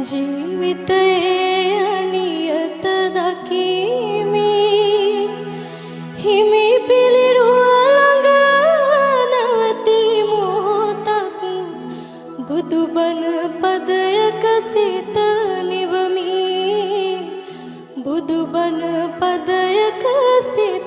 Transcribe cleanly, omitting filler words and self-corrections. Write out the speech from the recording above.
ජීවිතයේ අනියත දකිමි. හිමි පිළිරුව ළඟ නවතී මොහොතක්, බුදුබණ පදයක සිත නිවමි. බුදුබණ පදයක සිත